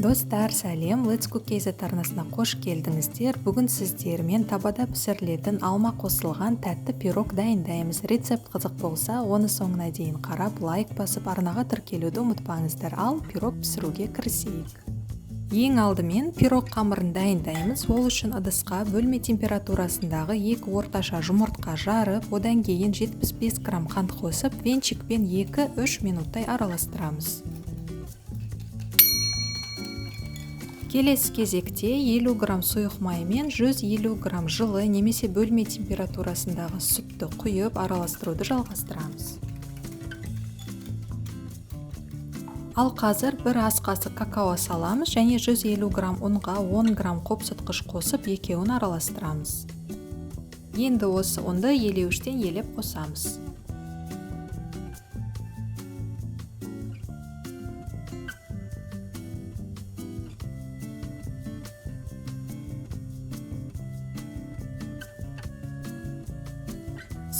Достар, сәлем! Let's Cook KZ арнасына қош келдіңіздер. Бүгін сіздермен табада пісірілетін алма қосылған тәтті пирог дайындаймыз. Рецепт қызық болса, оны соңына дейін қарап, лайк басып, арнаға тіркелуді ұмытпаңыздар. Ал пирог пісіруге кірісейік. Ең алдымен пирог қамырын дайындаймыз. Ол үшін ыдысқа бөлме температурасындағы 2 орташа жұмыртқа жарып, одан кейін 75 грамм қант қосып, венчикпен 2-3 минуттай араластырамыз. Келесі кезекте 50 грамм сұйық май мен 150 грамм жылы немесе бөлме температурасындағы сүтті құйып араластыруды жалғастырамыз. Ал қазір бір ас қасық какао саламыз және 150 грамм ұнға 10 грамм қопсытқыш қосып екеуін араластырамыз. Енді осы ұнды елеуіштен елеп қосамыз.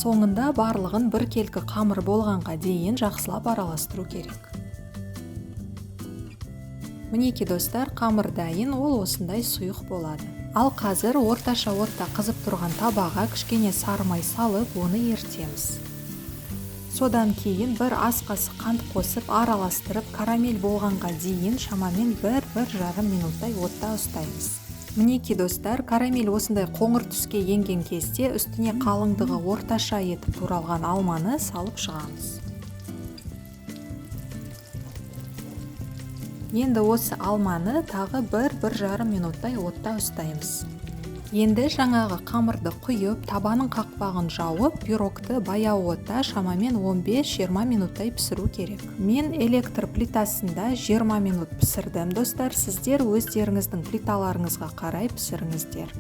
Соңында барлығын біркелкі қамыр болғанға дейін жақсылап араластыру керек. Мінекей достар, қамыр дайын, ол осындай сұйық болады. Ал қазір орташа отта қызып тұрған табаға кішкене сары май салып, оны ерітеміз. Содан кейін бір ас қасық қант қосып, араластырып, карамель болғанға дейін шамамен бір жарым минуттай отта ұстаймыз. Мінекей достар, карамель осындай қоңыр түске енген кезде үстіне қалыңдығы орташа етіп туралған алманы салып шығамыз. Енді осы алманы тағы бір жарым минуттай отта ұстаймыз. Енді жаңағы қамырды құйып, табаның қақпағын жауып, пирогты баяу отта шамамен 15-20 минуттай пісіру керек. Мен электр плитасында 20 минут пісірдім, достар. Сіздер өздеріңіздің плиталарыңызға қарай пісіріңіздер.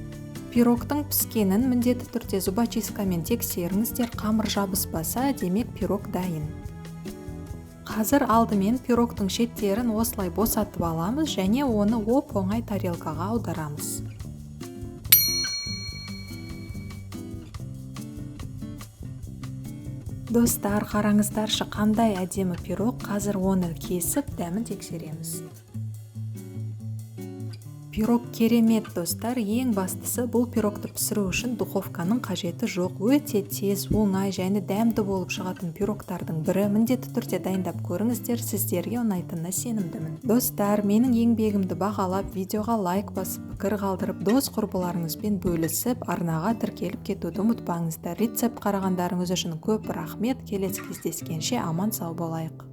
Пирогтың піскенін міндетті түрде зубочисткамен тексеріңіздер. Қамыр жабыспаса, демек пирог дайын. Қазір алдымен пирогтың шеттерін осылай босатып аламыз және оны оп-оңай тарелкаға аударамыз. Достар, қараңыздаршы, қандай әдемі пирог. Қазір оны кесіп, дәмін тексереміз. Пирог керемет, достар. Ең бастысы, бұл пирогты пісіру үшін духовканың қажеті жоқ. Өте тез, оңай және дәмді болып шығатын пирогтардың бірі. Міндетті түрде дайындап көріңіздер, сіздерге ұнайтынына сенімдімін. Достар, менің еңбегімді бағалап, видеоға лайк басып, пікір қалдырып, дос құрбыларыңызбен бөлісіп, арнаға тіркеліп кетуді ұмытпаңыздар. Рецепт қарағандарыңыз үшін көп рахмет. Келесі кездескенше аман сау болайық.